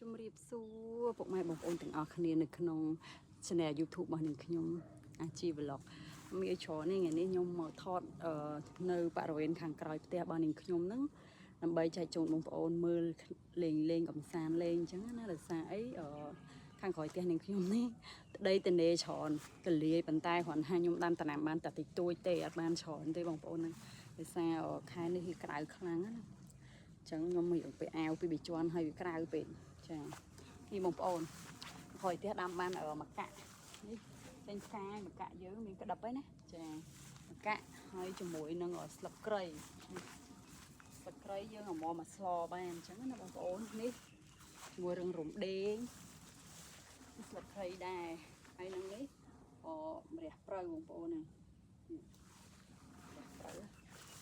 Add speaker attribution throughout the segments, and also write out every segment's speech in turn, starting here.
Speaker 1: ជំរាបសួរពុកម៉ែបងប្អូនទាំងអស់គ្នានៅក្នុង Channel YouTube របស់នាងខ្ញុំអាជី Vlog មានច្រើននេះថ្ងៃនេះខ្ញុំមកថតអឺនៅបរិវេណខាងក្រោយផ្ទះរបស់នាងខ្ញុំហ្នឹងដើម្បីចែកជូនបងប្អូនមើលលេងលេងកំសាន្តលេងអញ្ចឹងណាដោយសារអីអឺខាងក្រោយផ្ទះនាងខ្ញុំនេះដីតនេច្រើនទលាយប៉ុន្តែគ្រាន់ថាខ្ញុំដាំដំណាំបានតែតិចតួចទេអត់បានច្រើនទេបងប្អូនហ្នឹងដោយសារខែនេះគឺក្តៅខ្លាំងណា អញ្ចឹងខ្ញុំមកពីអាវពីបិជាន់ហើយវាក្រៅពេកចានេះបងប្អូនក្រោយផ្ទះដាំបានមកកាក់នេះចេញផ្កាមកកាក់យើងមានក្តឹបហើយណាចាមកកាក់ហើយជាមួយនឹងស្លឹកគ្រៃនេះស្លឹកគ្រៃយើងអមមកស្លបានអញ្ចឹងណាបងប្អូននេះជាមួយរឹងរំដេងនេះស្លឹកគ្រៃដែរហើយនឹងនេះអម្រះព្រៅបងប្អូនហ្នឹងនេះម្រះព្រៅ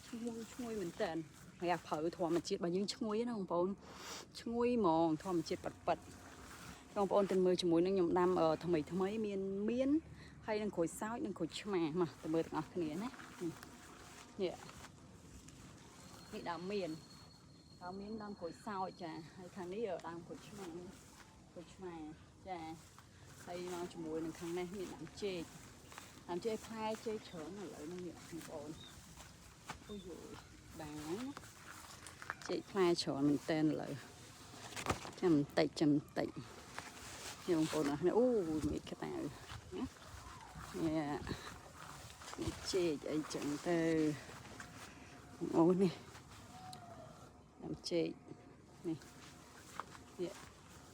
Speaker 1: ឈ្ងុយឈ្ងុយមែនតើ ហើយអាព្រៅធម្មជាតិរបស់យើងឈ្ងុយណាបងប្អូនឈ្ងុយហ្មងធម្មជាតិប៉ិតប៉ិតបងប្អូនទៅមើលជាមួយនឹងខ្ញុំដាំថ្មីថ្មីមានមានហើយនឹងក្រូចសើចនិងក្រូចឆ្មាមកទៅមើលទាំងអស់គ្នាណានេះនេះនេះដើមមានដើមមានដើមក្រូចសើចចាហើយខាងនេះដើមក្រូចឆ្មាក្រូចឆ្មាចាហើយមកជាមួយនឹងខាងនេះមានដើមចេកដើមចេកផ្លែចេកច្រើនឥឡូវនេះបងប្អូនអូយយបានណា ចេកផ្លែច្រើនមែនតើឥឡូវចាំបន្តិចចាំបន្តិចនេះបងប្អូនអរអូមានក្តៅណានេះនេះចេកអីចឹងទៅបងអូននេះដើមចេកនេះនេះ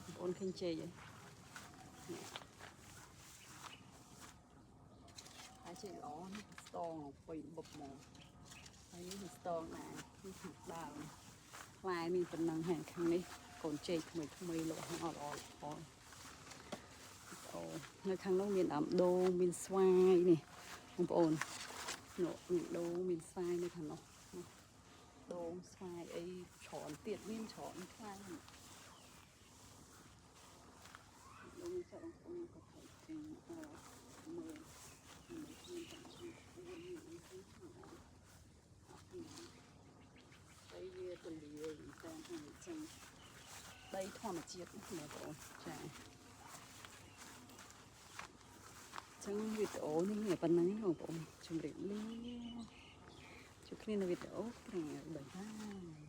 Speaker 1: បងប្អូនឃើញចេកហ៎នេះហើយចេកល្អណាស់ស្តងពេញបុកមកហើយនេះស្តងដែរនេះខាងដើម ផ្លែមានប៉ុណ្ណឹងហើយខាងនេះកូនចេកថ្មីថ្មីលក់ហ្នឹងអត់ល្អល្អអូនៅខាងនោះមានដើមដូងមានស្វាយនេះបងប្អូននោះមានដូងមានស្វាយនៅខាងនោះនោះដូងស្វាយអីច្រើនទៀតមានច្រើនខ្លាំងដូងមានច្រើនបងប្អូនក៏ថៃជាងអឺមើលមានតាមជួនមានអីហ្នឹងអត់មាន ដីវាទលាយតែអញ្ចឹងដីធម្មជាតិបងប្អូនចាចឹងវីដេអូនេះមានប៉ុណ្្នឹងបងប្អូនជម្រាបលាជួបគ្នានៅវីដេអូក្រោយ bye bye.